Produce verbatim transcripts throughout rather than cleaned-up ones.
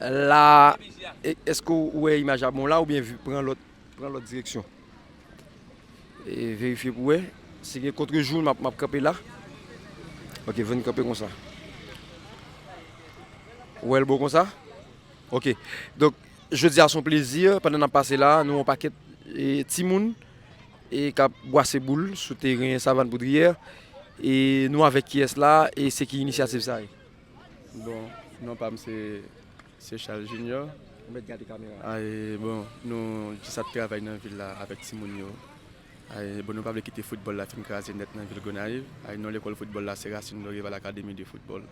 La, e- èske w wè imaj la bon la oubyen vi- pran lòt pran lòt direksyon? E verifye pou wè. Si gen kontrejou, m ap, m ap kanpe la. Ok, vin kanpe konsa. Ou wè l bon konsa? Ok. Donk, jodi a se yon plezi. Pandan n ap pase la, nou yon pakèt e, timoun e k ap bwase boul sou teren Savann Poudriyè. E nou avèk kiyès la e se ki inisyativ sa ye? Bon, non pa m se se Charles Junior. Ou mèt gade kamera. Ay, bon, nou jis ap travay nan vil la avèk timoun yo. Ay, bon, nou pa vle kite foutbòl la fin kraze nèt nan vil Gonayiv. Ay, non, lekòl foutbòl la se Racine Dorival Academy de football.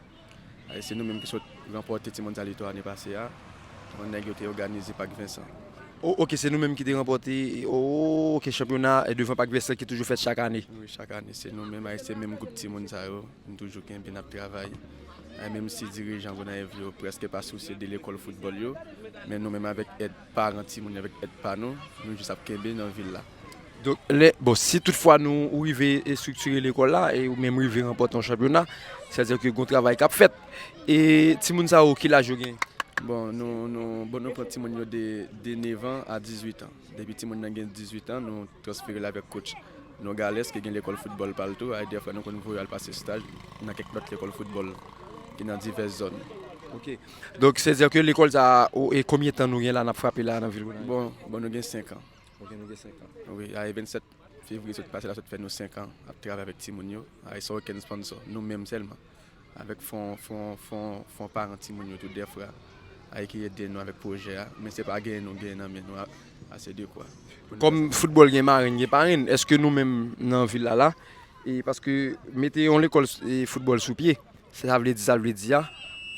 Ay, se nou menm ki sot ranpòte timoun sa li tou ane pase a. Yon nèg yo te òganize Pak Vensan. Oh, ok, se nou menm ki te ranpòte. Oh, ok, chanpyona e devan Pak Vensan ki toujou fèt chak ane. Wi, chak ane, se nou menm, ay, se menm gwoup timoun sa yo. Nou toujou kenbe, n ap travay. Ay, menm si dirijan Gonayiv yo prèske pa sousye de lekòl foutbòl yo, men nou menm avèk èd paran timoun yo, avèk èd pa nou, nou jis ap kenbe nan vil la. Donk, lè, bon, si toutfwa nou ou rive estriktire lekòl la e ou menm rive ranpòte yon chanpyona, sètadi ke gon travay k ap fèt. E timoun sa yo, ki laj yo gen? Bon, nou, nou, bon, nou pran timoun yo de, de nèf an a dizuit an. Depi timoun nan gen dizuit an, nou transfere l avèk coach Nogales ki gen lekòl foutbòl pa l tou. Ay, dèfwa nou konn voye al pase staj nan kèk lòt lekòl foutbòl ki nan divès zòn. Ok. Donk, sètadi ke lekòl sa a, e konbyen tan nou gen la n ap frape la nan vil Gonayiv? Bon, bon, nou gen senk an. Ok, nou gen senk an. Wi, ay, vennsèt fevriye sot pase la sot fè nou senk an ap travay avèk timoun yo. Ay, san okenn sponsò, nou menm sèlman. Avèk fon, fon, fon, fon paran timoun yo tou dèfwa. Ay, ki ede nou avèk pwojè a. Men se pa genyen nou genyen nan men nou a- ase dekwa. Kòm foutbòl gen marenn, gen parenn, èske nou menm nan vil la la, e paske mete yon lekòl e foutbòl sou pye, sa vle di, sa vle di a,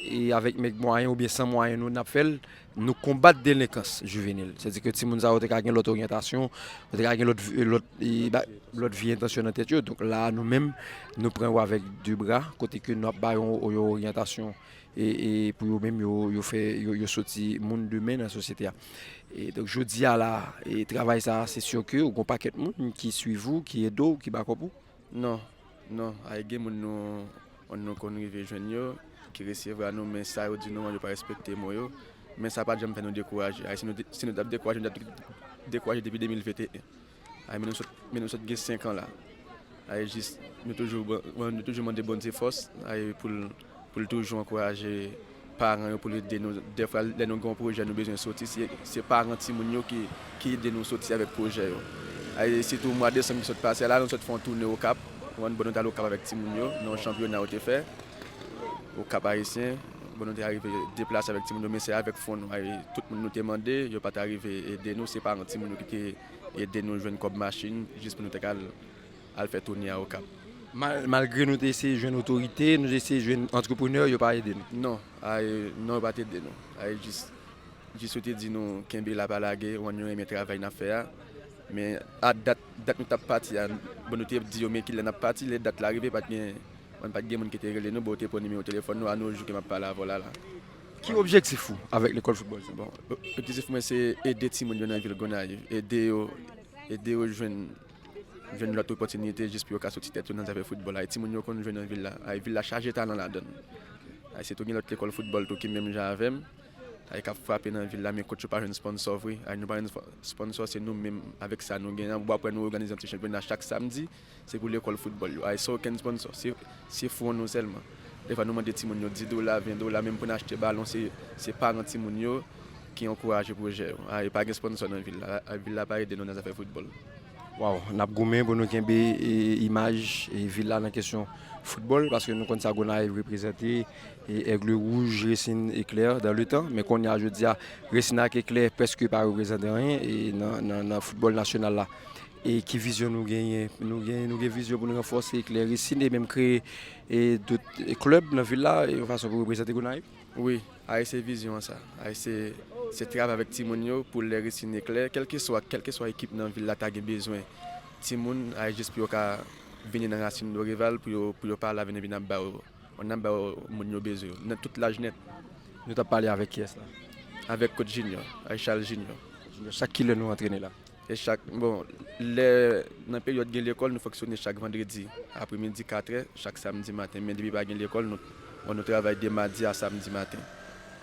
e avèk menm mwayen oubyen san mwayen nou n ap fè l, nou konbat delenkans jivenil. Sètadi ke timoun sa yo te ka gen lòt oryantasyon, yo te ka gen lòt vi- lòt e, ba- lòt vi entansyon nan tèt yo. Donk la, nou menm, nou pran yo avèk de bra, kote ke n ap ba yo yon oryantasyon e, e pou yo menm, yo, yo fè, yo, yo soti moun demen nan sosyete a. E donk, jodi a la, e travay sa a, se si ke ou gon pakèt moun ki swiv ou, ki ede w, ki bakòp ou. Non, non, ay, gen moun nou, nou konn rive jwenn yo, ki resevwa nou, men sa yo di nou an, yo pa respekte mo yo. Men sa pa t janm fè nou dekouraje. Ay, si nou, si nou t ap dekouraje, nou t ap dekouraje depi de mil venteyen. Ay, men nou sot, men nou sot gen senk an la. Ay, jis, nou toujou, ban- nou toujou mande Bondye fòs, ay, pou l, pou l toujou ankouraje paran yo, pou l ede nou. Dèfwa, lè nou gen yon pwojè, nou bezwen soti, se, se paran timoun yo ki, ki ede nou soti avèk pwojè yo. Ay, sitou mwa desanm ki sot pase a la, nou sot fè yon toune Okap. Ou konprann, bon, nou t al Okap avèk timoun yo, nan yon chanpyona yo te fè Okap Ayisyen. Bon, nou te arive deplase avèk timoun yo, men se avèk fon nou. Ay, tout moun nou te mande, yo pa t arive ede nou. Se paran timoun yo ki te ede nou jwenn kòb machin, jis pou nou te ka al, al fè toune a Okap. Mal- malgre nou te eseye jwenn otorite, nou te eseye jwenn antreprenè, yo pa ede nou. Non, ay, non, yo pa t ede nou. Ay, jis, jis yo te di nou kenbe la, pa lage, ou konn, yo renmen travay n ap fè a. Men a dat, dat nou t ap pati a, bon, nou te di yo men kilè n ap pati, lè dat la rive, pa t gen, ou konn, pa t gen moun ki te rele nou, bon, yo te pran nimewo telefòn nou, a nou jou ke m ap pale avè w la la. Ki objektif ou avèk lekòl foutbòl sa? Bon, objektif mwen se ede timoun yo nan vil Gonayiv, ede yo, ede yo jwenn, jwenn lòt opòtinite jis pou yo ka soti tèt yo nan zafè foutbòl. Ay, timoun yo konn jwe nan vil la. Ay, vil la chaje talan ladan l. Ay, sitou gen lòt lekòl foutbòl tou ki menm jan avè m. Ay, k ap frape nan vil la, men kote yo pa jwenn sponsò vre. Ay, nou pa jwenn spo- sponsò, se nou menm avèk sa nou genyen an. Bon, apre nou òganize yon ti chanpyona chak samdi, se pou lekòl foutbòl yo. Ay, san okenn sponsò, se, se fon nou sèlman. Dèfwa nou mande timoun yo dis dola, ven dola, menm pou n achte balon, se, se paran timoun yo ki ankouraje pwojè yo. Ay, pa gen sponsò nan vil la. Ay, vil la pa ede nou nan zafè foutbòl. Waw, n ap goumen pou nou kenbe e, imaj e, vil la nan kesyon foutbòl, paske nou konn sa Gonayiv reprezante, e Aigle Rouge, Racing, Eclair dans le temps, men kounye a, jodi a, Racing ak Eclair prèske pa reprezante anyen e nan, nan, nan foutbòl nasyonal la. E ki vizyon nou genyen? Nou gen, nou gen vizyon pou nou ranfòse Eclair, Racing e menm kreye e, dòt e, klèb nan vil la e, yon fason pou reprezante Gonayiv? Wi, ay, se vizyon an sa. Ay, se, se travay avèk timoun yo pou lè Racing Eclair, kèlkeswa, kèlkeswa ekip nan vil la ta gen bezwen timoun, ay, jis pou yo ka vini nan Racine Dorival, pou yo, pou yo pa laven epi n ap ba yo, n ap ba yo moun yo bezwen yo, nan tout laj nèt. Nou t ap pale avèk kiyès la? Avèk coach Junior, ay, Charles Junior. Chak kilè nou antrene la? E chak, bon, lè nan peryòd gen lekòl, nou fonksyone chak vandredi apremidi katrè, chak samdi maten. Men depi pa gen lekòl, nou, bon, nou travay de madi a samdi maten.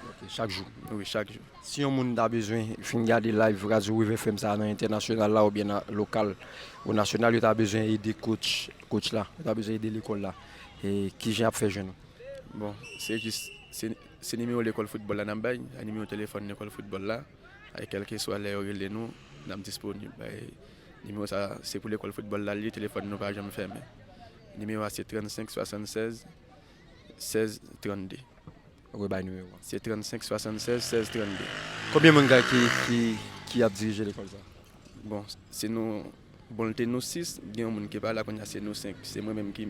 Ok, chak jou. Wi, chak jou. Si yon moun ta bezwen fin gade live Radio Wave F M sa a nan entènasyonal la oubyen nan lokal ou nasyonal, yo ta bezwen ede coach, coach la, yo ta bezwen ede lekòl la, e kijan y ap fè jwenn ou? Bon, se jis, se, se nimewo lekòl foutbòl la n ap bay, a nimewo telefòn lekòl foutbòl la, a kèlkeswa lè yo rele nou, n ap disponib. E nimewo sa a, se pou lekòl foutbòl la l ye, telefòn nou pa janm fèmen. Nimewo a se trannsenk swasannsèz sèz trannde. Ou rebay nimewo a. Se trannsenk swasannsèz sèz trannde. Konbyen moun ki, ki, ki ap dirije lekòl sa? Bon, se nou, bon, l te nou sis, gen yon moun ki pa la, kounye a se nou senk. Se mwen menm ki,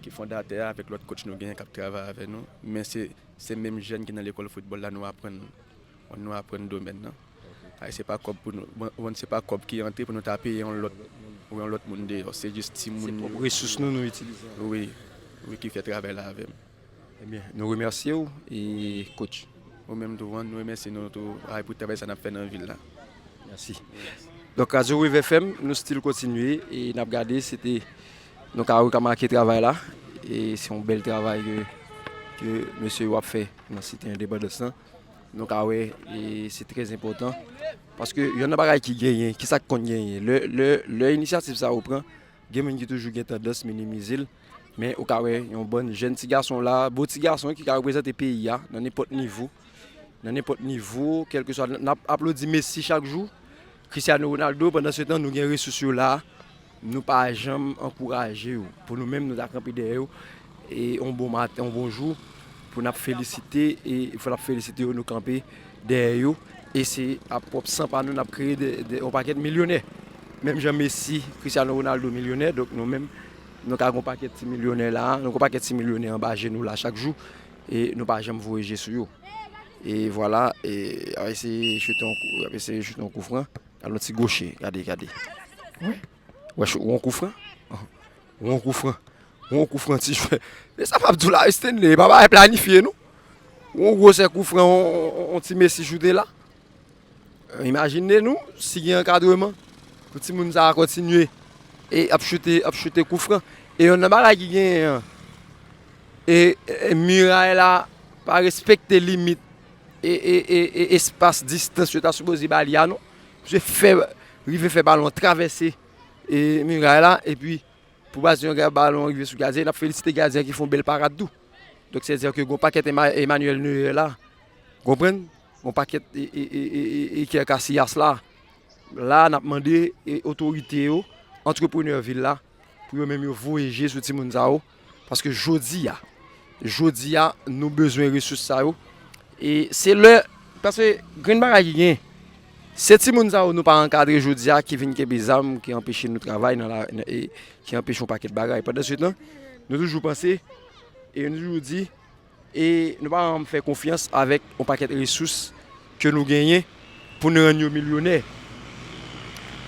ki fondatè a, avèk lòt coach nou genyen k ap travay avè nou. Men se, se menm jèn ki nan lekòl foutbòl la, nou aprann, nou aprann domèn nan. Ay, se pa kòb pou nou, bon, bon, se pa kòb ki antre pou nou ta peye yon lòt, yon lòt moun deyò. Se jis timoun yo. Se pwòp resous nou, nou itilize. Wi, wi, ki fè travay la avè m. Ebyen, nou remèsye w, e coach. Ou menm tou, Juan, nou remèsye nou tou, ay, pou travay sa n ap fè nan vil la. Mèsi. Donk, Radio Wave F M, nou still kontinye, e n ap gade, se te, nou ka remake travay la, e se yon bèl travay ke, ke mesye yo ap fè nan Site Endepandans lan. Nou ka wè, e se trè enpòtan, paske yonn nan bagay ki genyen, kisa k konn genyen, lè, lè, lè inisyativ sa yo pran, gen moun ki toujou gen tandans minimize l, men ou ka wè yon bann jèn ti gason la, bo ti gason ki ka reprezante peyi a nan nenpòt nivo, nan nenpòt nivo, kèlkeswa, n ap aplodi Messi chak jou, Cristiano Ronaldo, pandan se tan nou gen resous yo la, nou pa janm ankouraje yo. Pou nou menm, nou ta kanpe dèyè yo, e yon bon maten, yon bon jou, pou n ap felisite, e pou n ap felisite yo, nou kanpe dèyè yo, e se ap pwòp san pa nou, n ap kreye de, de, yon pakèt milyonè. Menm jan Messi, Cristiano Ronaldo milyonè, donk nou menm, nou ka gen yon pakèt ti milyonè la, nou gen yon pakèt ti milyonè anba je nou la chak jou, e nou pa janm voye je sou yo. E vwala, e ap eseye choute yon kou, ap eseye choute yon kou fran. Gade yon ti goche, gade, gade. Wè, cho-, yon kou fran. Yon kou fran. Yon kou fran, ti jwè. E sa m ap di w la, Stanley, pa bagay planifye, non. Yon gwosè kou fran, on, on, on ti Messi choute la. Imajine nou, si gen ankadreman, pou timoun sa a kontinye e ap choute, ap choute kou fran. E yonn nan bagay ki genyen an, e, e miray la pa respekte limit e, e, e, e espas, distans yo ta sipoze ba li a, non. Misye fè, rive fè balon an travèse, e miray la, epi pou baz yon balon rive sou gadyen, n ap felisite gadyen ki fè yon bèl parad tou. Donk, sètadi ke gon pakèt Emma-, Emmanuel Neuer la, konprann? Gon pakèt e, e, e, e, e, Iker Casillas la. La, n ap mande, e, otorite yo, antreprenè vil la, pou yo menm yo voye je sou timoun sa yo. Paske jodi a, jodi a, nou bezwen resous sa yo. E se lè, paske grenn bagay ki gen, se timoun sa yo nou pa ankadre jodi a ki vin kenbe zam, ki anpeche nou travay nan la, nan, e ki anpeche yon pakèt bagay. Pandan se tan, nou toujou panse, e nou toujou di, e nou pa janm fè konfyans avèk yon pakèt resous ke nou genyen pou n rann yo milyonè.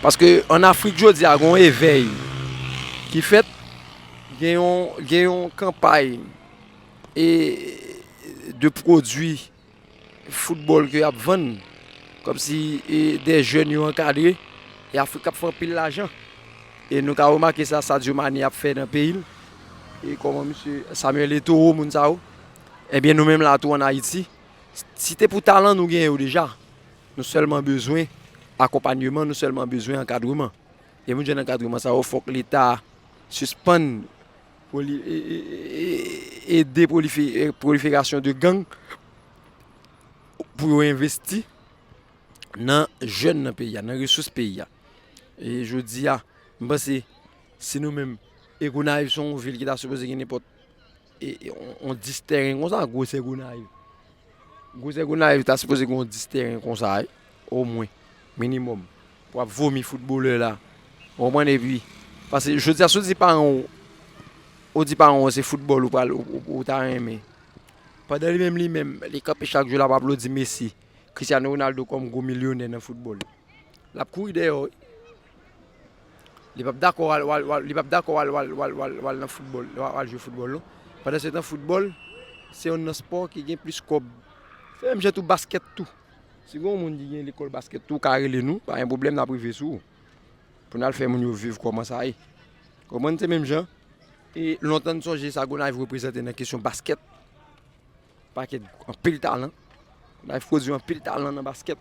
Paske ann Afrik jodi a, gen yon evèy ki fèt, gen yon, gen yon kanpay e de pwodui foutbòl ke y ap vann, kòmsi e de jèn yo ankadre, e Afrik ap fè anpil lajan. E nou ka remake sa Sadio Mane ap fè nan peyi l, e kòman misye Samuel Eto'o, moun sa yo. Ebyen, nou menm la tou ann Ayiti, si te pou talan, nou genyen yo deja. Nou sèlman bezwen akonpanyeman, nou sèlman bezwen ankadreman. E pou n jwenn ankadreman sa yo, fòk Leta sispann pwoli-, e, e, e, ede pwolifi-, e, pwoliferasyon de gang pou yo envesti nan jèn nan peyi a, nan resous peyi a. E jodi a, m panse, si nou menm, e Gonayiv se yon vil ki ta sipoze gen nenpòt, e, e, on, on dis tèren konsa, gwosè Gonayiv. Gwosè Gonayiv ta sipoze gen on dis tèren konsa, wi, omwen, minimòm, pou ap vomi foutbolè la. Ou konprann? Epi, paske jodi a, si w di paran w, ou di paran w se foutbòl ou pral, ou, ou, ou ta renmen. Pandan li menm, li menm, li kanpe chak jou, l ap aplodi Messi, Cristiano Ronaldo kòm gwo milyonè nan foutbòl. L ap kouri dèyè w, wi. Li p ap dakò w al, w al, w al, li p ap dakò w al, w al, w al, w al, w al nan foutbòl, w al, w al jwe foutbòl, non. Pandan se tan, foutbòl, se yonn nan spò ki gen plis kòb. Se menm jan tou baskèt tou. Si gen yon moun ki gen lekòl baskèt tou, ou ka rele nou, pa gen pwoblèm, n ap rive sou ou. Pou n al fè moun yo viv kòman sa ye. Konprann, se menm jan. E lontan n sonje sa Gonayiv reprezante nan kesyon baskèt. Pakèt anpil talan. Naïf pwodui anpil talan nan baskèt.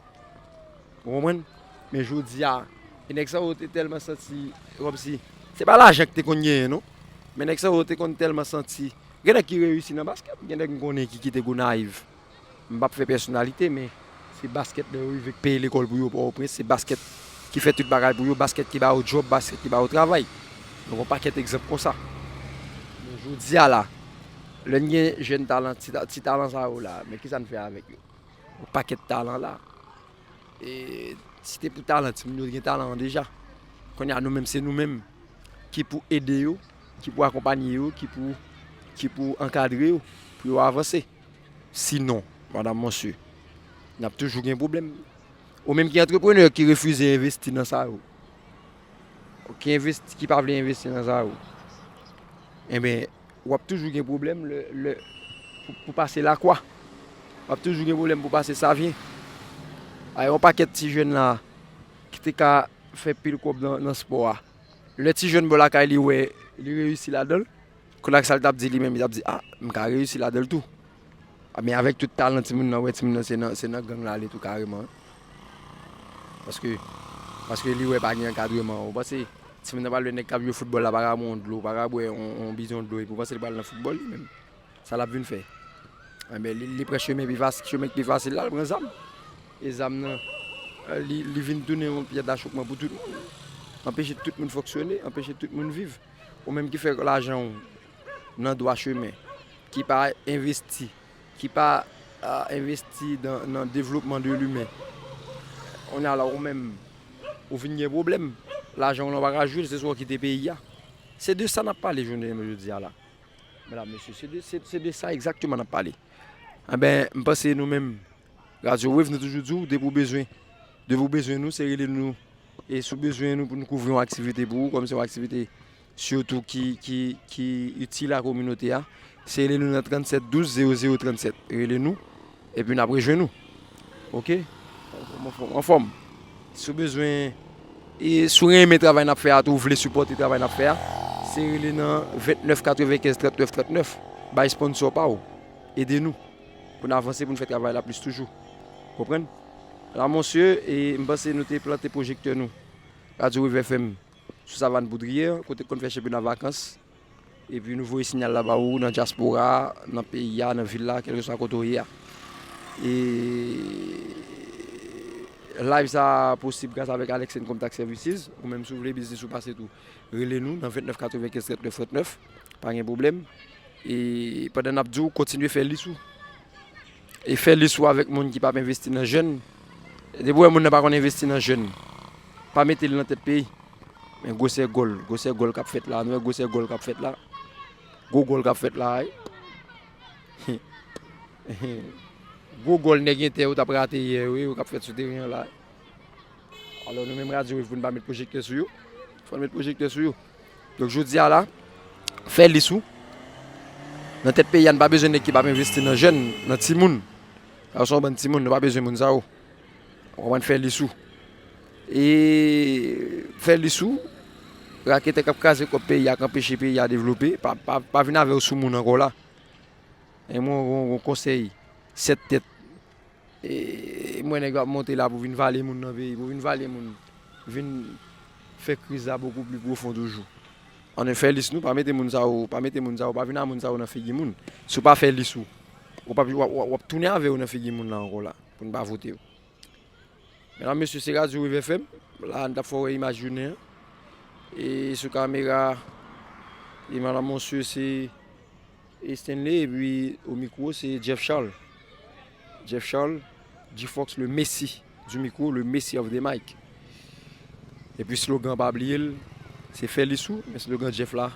Ou konprann? Men jodi a, e nèg sa yo te tèlman santi kòmsi, se pa lajan ki te konn genyen, non. Men nèg sa yo te konn tèlman santi. Gen nèg ki reyisi nan baskèt, gen nèg m konnen ki kite Gonayiv. M p ap fè pèsonalite, men se baskèt lè yo rive k peye lekòl pou yo Pòtoprens, se baskèt ki fè tout bagay pou yo, baskèt ki ba yo djòb, baskèt ki ba yo travay. Donk, yon pakèt egzanp konsa. Men jodi a la, lè n gen jèn talan, ti, ti talan sa yo la, men kisa n fè avèk yo? Yon pakèt talan la. E si te pou talan, timoun yo gen talan an deja. Kounye a, nou menm, se nou menm ki pou ede yo, ki pou akonpanye yo, ki pou, ki pou ankadre yo, pou yo avanse. Sinon, madanm, mesye, n ap toujou gen pwoblèm. Ou menm ki antreprenè ki refize envesti nan sa yo, ki envesti, ki pa vle envesti nan sa yo, enben, w ap toujou gen pwoblèm lè, lè, pou, pou pase lakwa. W ap toujou gen pwoblèm pou pase savyen. A, yon pakèt ti jèn la ki te ka fè pil kòb nan, nan spò a. Lè ti jèn bò lakay li wè li reyisi ladan l, kounye a sa l t ap di li menm, li t ap di, "A, m ka reyisi ladan l tou." A, men avèk tout talan timoun nan, wè timoun nan se nan, se nan gang l ale tou kareman. Paske, paske li wè pa gen ankadreman. Ou panse timoun nan pral wè nèg k ap jwe foutbòl la pa ka bwè yon dlo, pa ka bwè yon, yon bizon dlo, epi ou panse li pral nan foutbòl li menm? Sa l ap vin fè? Enben, li, li pran chemen pi fasil, chemen ki pi fasil la, l pran zam. E zam nan, li, li vin tounen yon pyè dachokman pou tout moun. Anpeche tout moun fonksyone, anpeche tout moun viv. Ou menm ki fè lajan w nan dwa chemen, ki pa envesti, ki pa, a, envesti nan, nan devlopman de limen. Kounye a la, ou menm, ou vin gen pwoblèm. Lajan w lan w pa ka jwi l, se swa w kite peyi a. Se de sa n ap pale jounen jodi a la. Medam, mesye, se de, se, se de sa egzakteman n ap pale. Enben, m panse nou menm, Radio Wave, nou toujou di w, depi w bezwen, depi w bezwen nou, se rele nou. E si w bezwen nou pou nou kouvri yon aktivite pou ou, kòm se yon aktivite sitou ki, ki, ki itil a kominote a, se rele nou nan trannsèt douz zewo zewo trannsèt. Rele nou, epi n ap rejwenn ou. Oke? Anfòm, anfòm. Si w bezwen, e si w renmen travay n ap fè a tou, w vle sipòte travay n ap fè a, se rele nan vennèf katrevenkenz trannèf trannèf. Bay sponsò pa w. Ede nou pou n avanse, pou n fè travay la plis toujou. Konprann? La, mesye, e m panse nou te plante pwojektè nou, Radio Wave F M, sou Savann Poudryè, kote k konn fè chanpyona vakans. Epi nou voye siyal la ba ou nan dyaspora, nan peyi a, nan vil la, kèlkeswa kote w ye a. E live sa a posib gras avèk Alex and Contact Services. Ou menm si w vle biznis ou pase tou, rele nou nan vennèf katrevenkenz trannèf trannèf. Pa gen pwoblèm. E pandan n ap di w, kontinye fè lis ou. E fè lis ou avèk moun ki p ap envesti nan jèn. Depi w wè moun nan pa konn envesti nan jèn, pa mete l nan tèt peyi. Men gwosè gòl, gwosè gòl k ap fèt la. Nou wè gwosè gòl k ap fèt la. Gwo gòl k ap fèt la, wi. Gwo gòl nèg entè yo t ap rate yè, wi, yo k ap fèt sou teren an la. Alò, nou menm Radio Wave, pou n pa met pwojektè sou yo, fò n met pwojektè sou yo. Donk, jodi a la, fè lis ou. Nan tèt peyi a, n pa bezwen nèg ki p ap envesti nan jèn, nan timoun. Sa yo se yon bann timoun, nou pa bezwen moun sa yo. Ou konprann, fè lis ou. E fè lis ou. Raketè k ap kraze kòb peyi a, k anpeche peyi a devlope, pa, pa, pa vin avè yo sou moun ankò la. E mwen, yon, yon konsèy, sèt tèt. E mwen nèg yo ap monte la pou vin vale moun nan peyi, pou vin vale moun, vin fè kriz la bokou pli pwofon toujou. Ann fè lis nou, pa mete moun sa yo, pa mete moun sa yo, pa vin a moun sa yo nan figi moun. Si w pa fè lis ou, w ap, w ap, w ap tounen avè yo nan figi moun la ankò la, pou n pa vote yo. Medam, mesye, se Radio Wave F M. La, n t ap fè w wè imaj jounen an. E sou kamera, e madanm, mesye, se Stanley, epi o mikwo, se Jeff Charles. Jeff Charles, G-Fox, le Messi du micro, le Messi of the mic. Epi slogan, pa bliye l, se fè lis ou, men slogan Jeff la,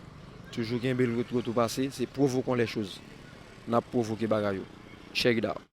toujou kenbe l, ret, ret ou pase, se provoquons les choses. N ap pwovoke bagay yo. Check it out.